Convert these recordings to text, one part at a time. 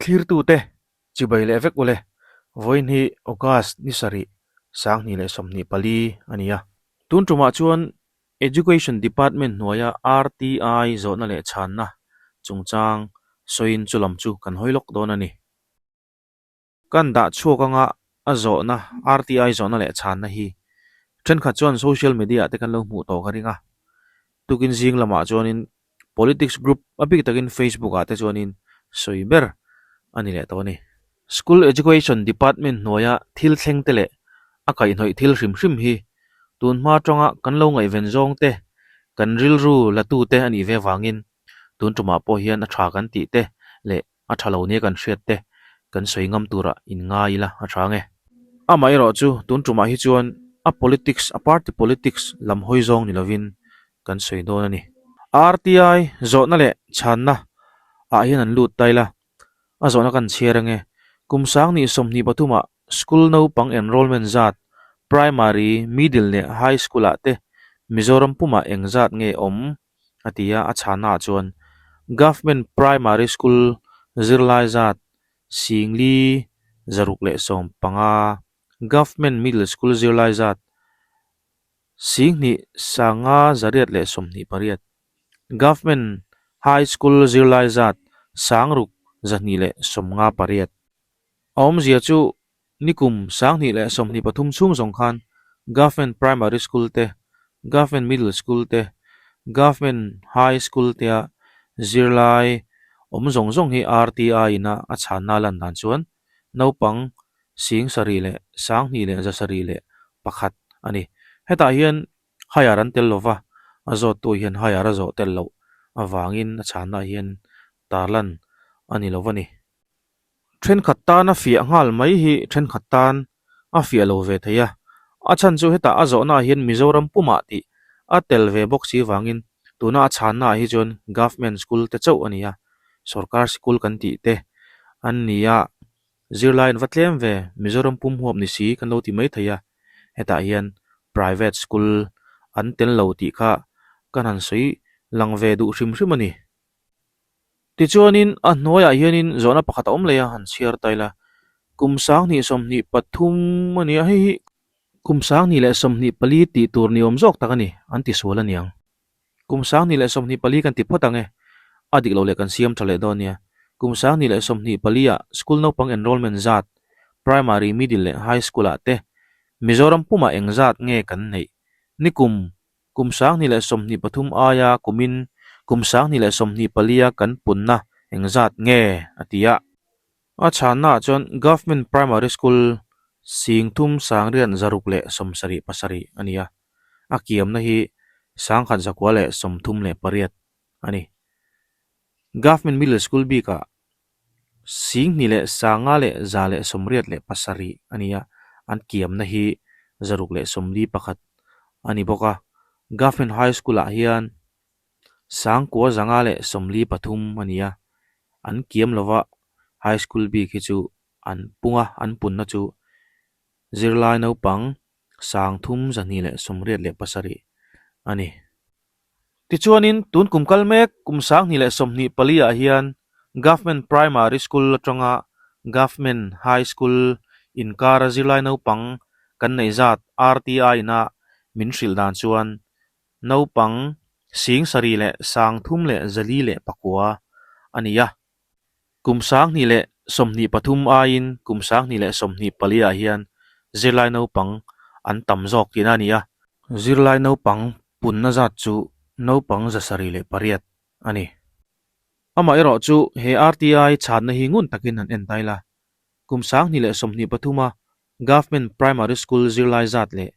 Thlirtute chibai leh vek ule, vawiin hi August ni sarih 2024 a ni a. Tun tumah chuan Education Department hnuaia RTI zawhna leh chhanna chungchang sawiin chu lam chu kan hawi lawk dawn a ni. Kan dah chhuak anga a zawhna, RTI zawhna leh chhanna hi thenkhat chuan social media ah te kan lo hmuh tawh ka ring a. Tukin zing lamah chuanin politics group a bik takin Facebook ah te chuanin sawi ber a ni leh tawh a ni. School Education Department hnuaia thil thleng te leh a kaihhnawih thil hrim hrim hi tun hma atanga kan lo ngaihven zawng te, kan rilru la tu te a nih ve vangin tun tumah pawh hian a tha kan tih te leh a tha lo nia kan hriat te kan sawi ngam turah in ngai ila a tha nge. Amaherawh chu tun tumah hi chuan a politics, a party politics lam hawi zawng ni lovin kan sawi dawn a ni. RTI zawhna leh chhanna ah hian an lut ta ila, a zawhna kan chhiar ange. Kum 2023 ah school naupang enrollment zat primary, middle leh high school ah te Mizoram pumah engzat nge awm? a ti a, a chhahnaah chuan Government Primary School zirlai zat 4615, Government Middle School zirlai zat 2528, Government High School zirlai zat 6258. A awmzia chu Nikum 2023 chhung zawng khan Government Primary School te, Government Middle School te, Government High School tea zirlai awm zawng zawng hi RTI ina a chhanna lan dan chuan naupang 71,701 a ni. Hetah hian higher an tel lova, a zawttu hian higher a zawh tel loh avangin a chhanna hian tarlan a ni lo va ni. Thenkhat tan a fiah nghal mai hi thenkhat tan a fiah lo ve thei a, a chhan chu hetah a zawhnaah hian Mizoram pumah tih a tel ve bawk si vangin tuna a chhannaah hi chuan Government school te chauh a ni a, sorkar sikul kan tih te an ni a, zirlai an va tlem ve Mizoram pum huap ni si kan lo ti mai thei a, hetah hian private school an tel lo tih kha kan han sawi lang ve duh hrim hrim a ni. Tichuanin a hnuaiah hianin zawhna pakhat a awm leh a, han chhiar ta ila. Kum 2023 a nia, hei hi kum 2024 tih tur ni awm zawk tak a ni, an ti sual a niang. Kum 2024 kan ti phawt ang e, a dik lo leh kan siam tha leh dawn nia. Kum 2024 ah school naupang enrollment zat, primary, middle leh high school ah te Mizoram pumah eng zat nge kan neih? Nikum Kum 2023 aia kumin kum 2024 a kan punna engzat nge? a ti a. A chhannaah chuan Government Primary School 3677 a ni a, a kiamna hi 1138 a ni. Government Middle School bikah 2187 a ni a, an kiamna hi 641 a ni bawk a. Government High School ah hian 9553 a ni a, an kiam lova High School bik hi chu an pung a, an punna chu zirlai naupang 3287 a ni. Tichuanin, tun kum kal mek kum 2024 ah hian Government Primary School atanga Government High School inkara zirlai naupang kan neih zat RTI ina min hrilh dan chuan naupang 74,309 a ni a. Kum 2023 aiin kum 2024 ah hian zirlai naupang an tam zawk tihna a ni a. Zirlai naupang punna zat chu naupang 708 a ni. Amaherawh chu he RTI chhanna hi ngun takin han en ta ila. Kum 2023 a Government Primary School zirlai zat leh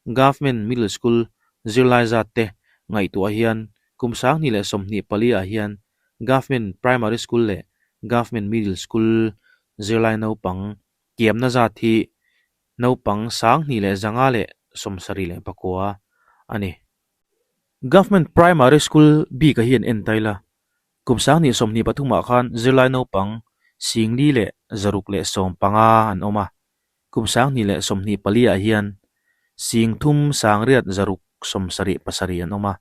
Government Middle School zirlai zat te ngaihtuah hian kum 2024 ah hian Government Primary School leh Government Middle School zirlai naupang kiamna zat hi naupang 2579 a ni. Government Primary School bika hi an en ta ila, kum 2023 ah khan zirlai naupang 4615 an awm a, kum 2024 ah hian 3677 an awm a,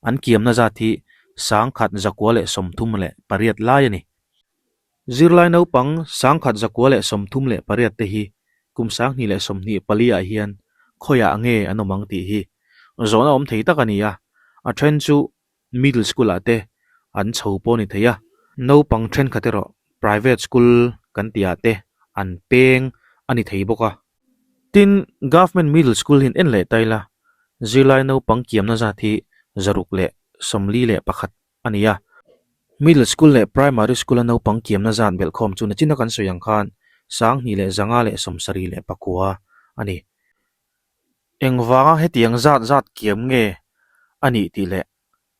an kiamna zat hi 1138 lai a ni. Zirlai naupang 1138 te hi kum 2024 ah hian khawiah nge an awm ang tih hi zawhna awm thei tak a ni a, a then chu middle school ah te an chho pawh a ni thei a, naupang thenkhat erawh private school kan tih ah te an peng a ni thei bawk a. Tin, government middle school hi an en leh ta ila, zirlai naupang kiamna zat hi 641 a ni a. Middle school leh primary school a naupang kiamna zat belhkhawm chu nachina kan sawi ang khan 2579 a ni. Engvanga hetiang zat zat kiam nge a nih tih leh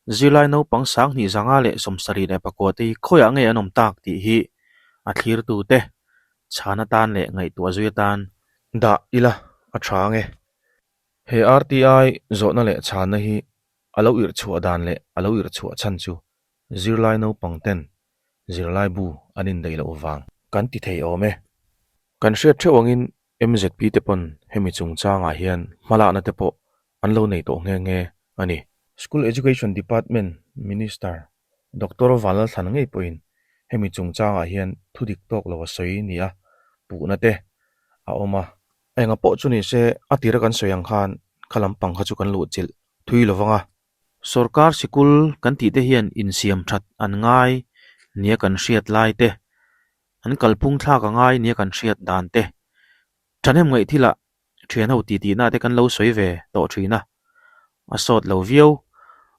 zirlai naupang 2574 te hi khawiah nge an awm tak tih hi a thlirtute chhan atan leh ngaihtuah zui atan dah ila a tha ang e. He RTI zawhna leh chhanna hi A lo irh chhuah dan leh a lo irh chhuah chhan chu zirlai naupang ten zirlai bu an indaih loh vang kan ti thei awm e. Kan hriat theuh angin MZP te pawn hemi chungchangah hian hmalakna te pawh an lo nei tawh nghe nghe a ni. School Education Department Minister Doctor Vanlalthlan ngei pawhin hemi chungchangah hian thudik tawk lo a sawi nia puhna te a awm a. Enga pawh chu ni se, a tira kan sawi ang khan kha lampang kha chu kan luh chilh thui lo vang a. Sorkar sikul kan tih te hian insiam that an ngai nia kan hriat lai te, an kalphung thlak a ngai nia kan hriat dan te, thahnem ngaih thilah thian ho tih tihna te kan lo sawi ve tawh thin a, a sawt lo viau.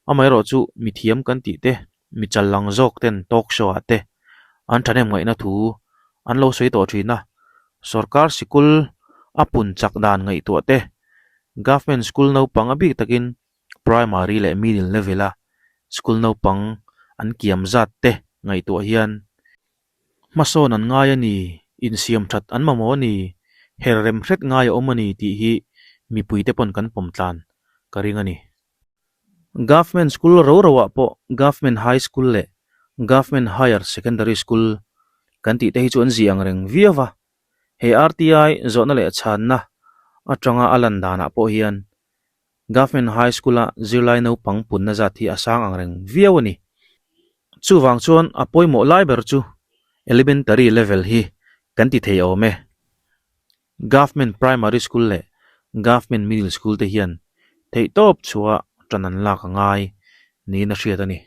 Amaherawh chu mithiam kan tih te, mi chal lang zawk ten talk show ah te an thahnem ngaihna thu an lo sawi tawh thin a, sorkar sikul a pun chak dan ngaihtuah te, government school naupang a bik takin primary leh middle level a school naupang an kiam zat te ngaihtuah hian hmasawn an ngai a ni, insiam that an mamawh a ni, her rem hret ngai a awm a ni tih hi mipui te pawn kan pawm tlan ka ring a ni. Government school ro ro ah pawh Government High School leh Government Higher Secondary School kan tih te hi chu an zih ang reng viau va, he RTI zawhna leh chhanna atanga a lan danah pawh hian Government High School a zirlai naupang punna zat hi a sang ang reng viau a ni. Chuvang chuan a pawimawh lai ber chu Elementary level hi kan ti thei awm e. Government Primary School leh Government Middle School te hian theihtawp chhuah tan an lak a ngai niin a hriat a ni.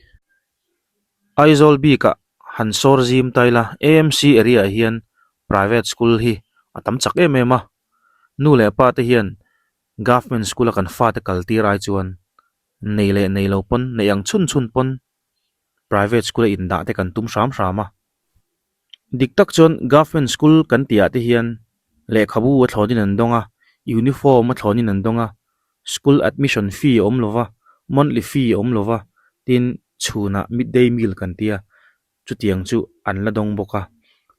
Aizawl bikah han sawr zim ta ila AMC area ah hian private school hi a tam chak em em a, nu leh pa te hian Government school a kan fate kal tir ai chuan nei leh nei lo pawn neih ang chhun chhun pawn private school a indah te kan tum hram hram a. Dik tak chuan government school kan tih ah te hian lehkhabu a thlawnin an dawng a, uniform a thlawnin an dawng a, school admission fee a awm lo va, monthly fee a awm lo va, tin chhunah midday meal kan tia chutiang chu an la dawng bawk a.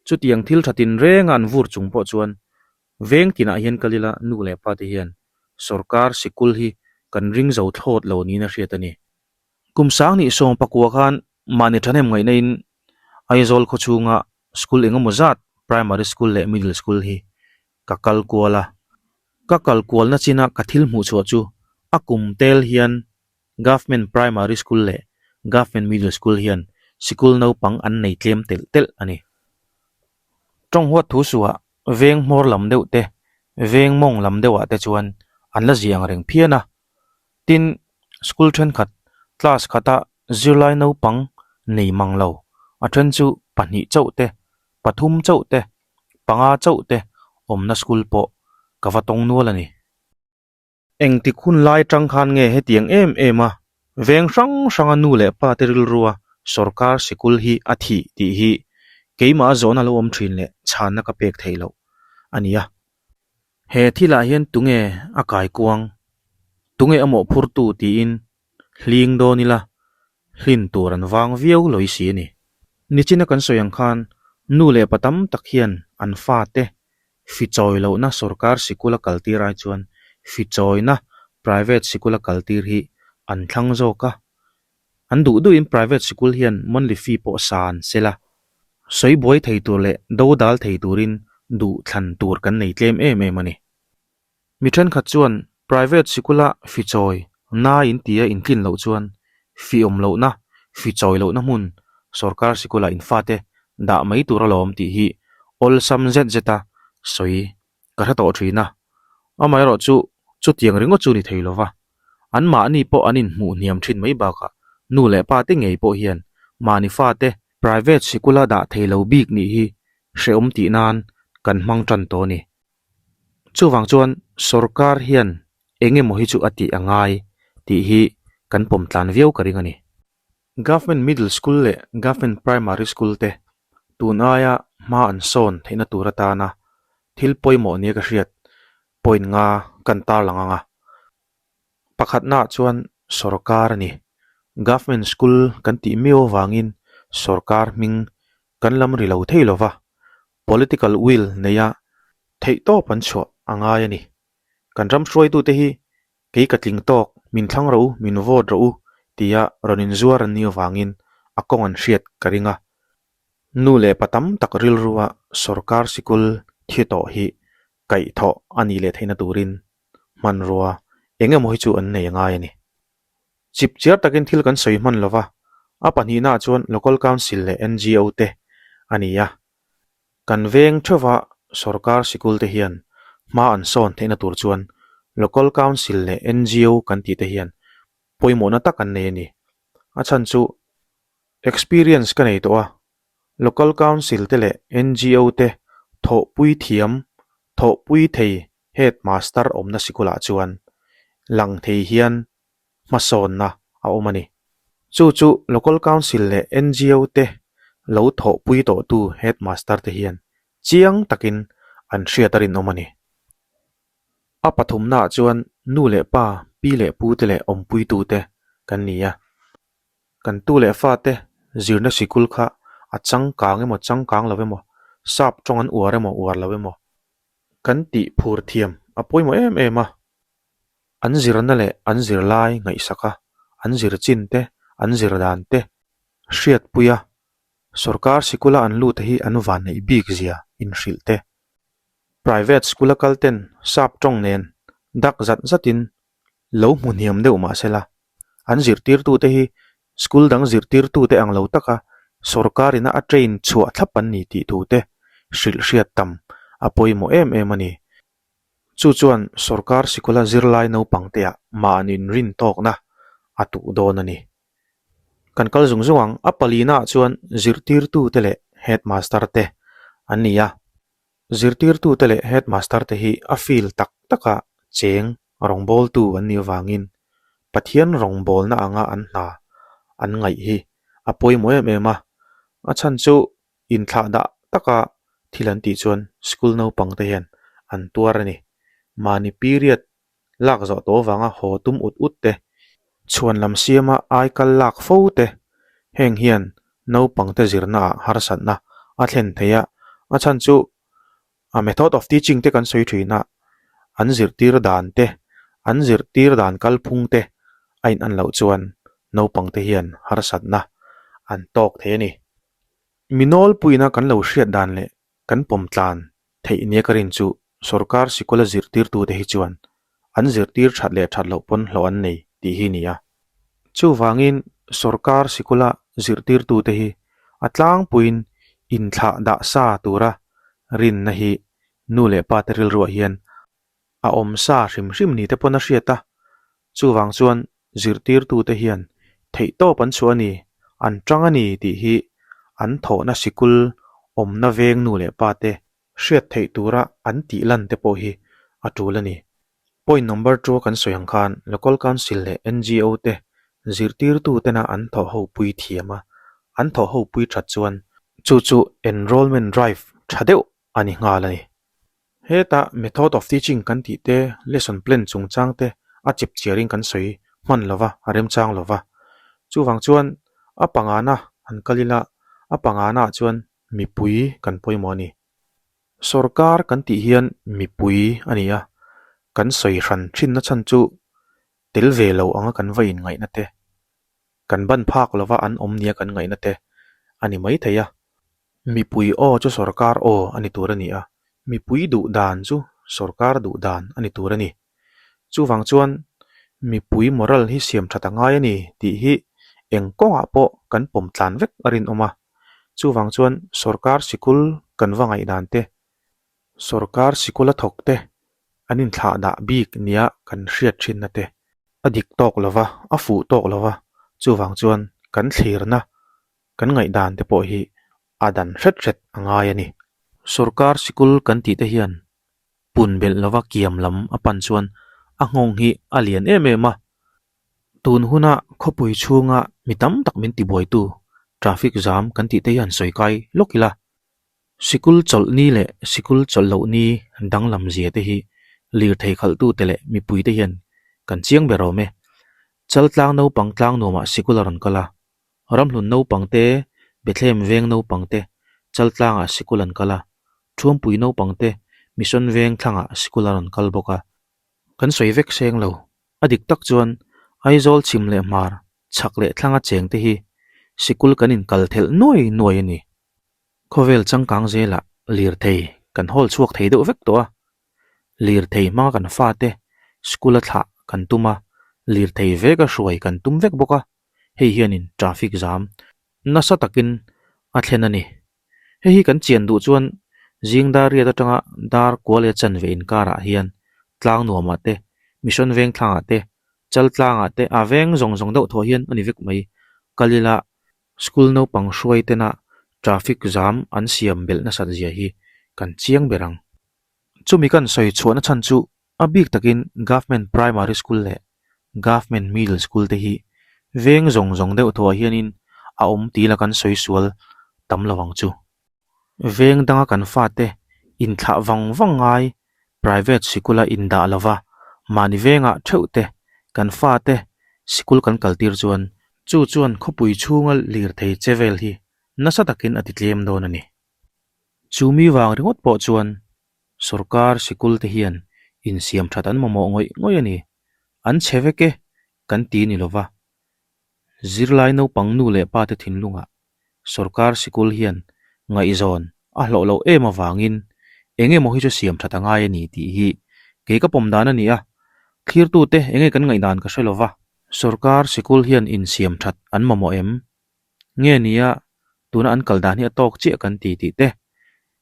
Chutiang thil tha tinrenga an vur chung pawh chuan veng tinah hian kal ila nu leh pa te hian sorkar sikul hi kan ring zo thlawt lo niin a hriat a ni. Kum 2019 khan mahni thahnem ngaihna in Aizawl khaw chhunga school eng emaw zat primary school leh middle school hi ka kal kual a. Ka kal kualna china ka thil hmuh chhuah chu a kum tel hian government primary school leh government middle school hian sikul naupang an nei tlem telh telh a ni. Tawng huat thu suah veng hmawr lam deuh te, veng mawng lam deuhah te chuan an la ziah ang reng phian a. Tin, school thenkhat class khata zirlai naupang nei mang lo, a then chu pahnih chauh te, pathum chauh te, panga chauh te awmna school pawh ka va tawng nual a ni. Engtik hun lai atang khan nge hetiang em em a veng hrang hranga nu leh pa te rilrua sorkar sikul hi a thih tih hi keimah a zawhna lo awm thin leh chhanna ka pek theih loh a ni a. He thilah hian tunge a kaikuang, tunge a mawhphurtu tiin hling dawn ila hlin tur an vang viau lawih si a ni. Nichina kan sawi ang khan nu leh pa tam tak hian an fate fichawi lohna sorkar sikula kaltir ai chuan fichawina private sikula kaltir hi an thlang zawk a. An duh duhin private sikul hian monthly fee pawh san se la, sawi buai thei tur leh do dal thei turin duh thlan tur kan nei tlem em em a ni. Mi thenkhat chuan private sikula fichawi na in tia intlin loh chuan fi awm lohna, fichawi lohna hmun sorkar sikula in fate dah mai tur alawm tih hi awlsam zet zeta sawi ka hre tawh thin a. Amaherawh chu chutiang ringawt chu ni thei lo va, anmahni pawh an inhmuh hniam thin mai bakah nu leh pa te ngei pawh hian mahni fate private sikula dah thei lo bik nih hi hrehawm tih nan kan hmang tan tawh a ni. Chuvang chuan sorkar hian eng emaw hi chu a tih a ngai tih hi kan pawm tlan viau ka ring a ni. Government Middle School leh Government Primary School te tun aia hma an sawn theihna tur atana thil pawimawh nia ka hriat point nga kan tarlang ang a. Pakhatnaah chuan sorkar a ni. Government School kan tih miau avangin sorkar hming kan lam ri lo thei lo va, political will neia theihtawp an chhuah a ngai a ni. Kan ram hruaitute hi kei ka tling tawk, min thlang rawh u, min vote rawh u tia rawn inzuar an nih avangin a kawng an hriat ka ring a. Nu leh pa tam tak rilrua sorkar sikul thi tawh hi kaihthawh a nih leh theihna turin hmanrua eng emaw hi chu an nei a ngai a ni. Chip chiar takin thil kan sawi hman lo va, a pahnihnaah chuan Local Council leh NGO te a ni a. Kan veng theuhva sorkar sikul te hian hma an sawn theihna tur chuan Local Council leh NGO kan tih te hian pawimawhna tak an nei a ni. A chhan chu experience ka nei tawh a, Local Council te leh NGO te thawhpui thiam, thawhpui thei Headmaster awmna sikulah chuan lang thei hian hmasawnna a awm a ni. Chu chu Local Council leh NGO te lo thawhpui tawhtu Headmaster te hian chiang takin an hriat a rinawm a ni. A pathumnaah chuan nu leh pa, pi leh pu te leh awmpuitute kan ni a. Kan tu leh fate zirna sikul kha a changkang emaw changkang lo emaw, sap tawng an uar emaw uar lo emaw kan tih phur thiam a pawimawh em em a. An zirna leh an zirlai ngaihsak a, an zir chin te, an zir dan te hriatpui a, sorkar sikula an lut te hi an vanneih bik zia inhrilh te. Private school a kal ten sap tawng nen dak zat zatin lo hmu hniam deuh mah sela, an zirtirtute hi school dang zirtirtute ang lo taka sorkar ina a train chhuah thlap an ni tih thu te hrilh hriat tam a pawimawh em em a ni. Chu chuan sorkar sikula zirlai naupangteah mahni inrin tawkna a tuh dawn a ni. Kan kal zung zung ang, a palinaah chuan zirtirtute leh headmaster te an ni a. Zirtirtute leh headmaster te hi a feel tak taka cheng rawngbawltu an nih avangin Pathian rawngbawlna anga an hna an ngaih hi a pawimawh em em a. A chhan chu inthlah dah taka thil an tih chuan school naupang te hian an tuar a ni. Mahni period lak zawh tawh avanga haw tum ut ut te, chhuan lam siama ai kal lak fo te, heng hian naupang te zirna ah harsatna a thlen thei a, a chhan chu a method of teaching te kan sawi thin a, an zirtir dan te, an zirtir dan kalphung te a in an loh chuan naupang te hian harsatna an tawk thei a ni. Mi nawlpuina kan lo hriat dan leh kan pawm tlan theih nia ka rin chu sorkar sikula zirtirtute hi chuan an zirtir that leh that loh pawn hlawh an nei tih hi ni a. Chuvangin sorkar sikula zirtirtute hi a tlangpuiin inthlah dah sa tura rinna hi nu leh pa te rilruah hian a awm sa hrim hrim ni te pawn a hriat a, chuvang chuan zirtirtute hian theihtawp an chhuah a ni, an tang a ni tih hi an thawhna sikul awmna veng nu leh pa te hriat theih tura an tih lan te pawh hi a tul a ni. Point number two a kan sawi ang khan Local Council leh NGO te zirtirtu tena an thawh ho pui thiam a, an thawh ho pui that chuan chu chu enrollment drive tha deuh a ni nghal a ni. Heta method of teaching kan tih te, lesson plan chungchang te a chip chiarin kan sawi hman lo va, a remchang lo va. Chuvang chuan a pangana han kal ila, a panganaah chuan mipui kan pawimawh a ni. Sorkar kan tih hian mipui a ni a, kan sawi hran thinna chhan chu tel ve lo anga kan va inngaihna te, kan ban phak lova an awm nia kan ngaihna te a ni mai thei a. Mipui aw chu sorkar aw a ni tur a ni a, mipui duh dan chu sorkar duh dan a ni tur a ni. Chuvang chuan mipui moral hi siam that a ngai a ni tih hi eng kawngah pawh kan pawm tlan vek a rinawm a. Chuvang chuan sorkar sikul kan va ngaihdan te, sorkar sikula thawk te an inthlah dah bik nia kan hriat thinna te a dik tawk lo va, a fuh tawk lo va, chuvang chuan kan thlirna, kan ngaihdan te pawh hi a dan hret hret a ngai a ni. Sorkar sikul kan tih te hian pun belh lova kiam lam a pan chuan a nghawng hi a lian em em a, tun huna khawpui chhunga mi tam tak min tibuaitu traffic jam kan tih te hian sawi kai lawk ila. Sikul chawlh ni leh sikul chawlh loh ni danglam zia te hi lirthei khalhtute leh mipui te hian kan chiang ber awm e. Chaltlang naupang tlang nuamah sikul a rawn kal a, Ramhlun naupang te, Bethlehem veng naupang te Chaltlangah sikul an kal a, Thuampui naupang te Mission veng thlangah sikul a rawn kal bawk a. Kan sawi vek seng lo, a dik tak chuan Aizawl chhim leh hmar, chhak leh thlanga cheng te hi sikul kan inkal thelh nuai nuai a ni. Khawvel changkang zelah lirthei kan hawl chhuak thei deuh vek tawh a, lirthei hmanga kan fate school a thlah kan tum a, lirthei veka hruai kan tum vek bawk a, hei hianin traffic jam nasa takin a thlen a ni. Hei hi kan chian duh chuan zing dar riat atanga dar kua leh chanve inkarah hian tlang nuamah te, Mission veng thlangah te, chal tlangah te a veng zawng zawng deuh thawh hian a ni vek mai. Kal ila School naupang hruai tena traffic jam an siam belh nasat zia hi kan chiang ber ang. Chumi kan sawi chhuahna chhan chu a bik takin Government Primary School leh Government Middle School te hi veng zawng zawng deuh thuah hianin a awm tih la kan sawi sual tam lo ang chu. Veng danga kan fate inthlah vang vang ngai private sikula indah lova mahni vengah theuh te kan fate sikul kan kaltir chuan chu chuan khawpui chhunga lirthei che vel hi nasa takin a ti tlem dawn a ni. Chu mi vang ringawt pawh chuan sorkar sikul te hian insiam that an mamawh ngawih ngawih a ni. An chhe vek e kan ti ni lova zirlai naupang nu leh pa te thinlungah Sorkar sikul hian ngaihzawn a hlawh loh em avangin eng emaw hi chu siam that a ngai a ni tih hi kei ka pawm dan a ni a, thlirtute eng nge kan ngaihdan ka hre lova. Sorkar sikul hian insiam that an mamawh em? Nge nia tuna an kal dan hi a tawk chiah kan ti tih te,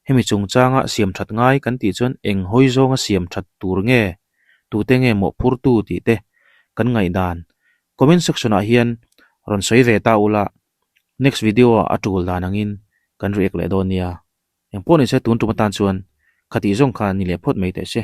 hemi chungchanga siam that ngai kan tih chuan eng hawi zawnga siam that tur nge, tute nge mawhphurtu tih te kan ngaihdan comment section ah hian rawn sawi ve ta ula. Next video ah a tul dan angin kan react leh dawn nia. Engpawh nise tun tum atan chuan khatih zawng kha ni leh phawt mai teh se.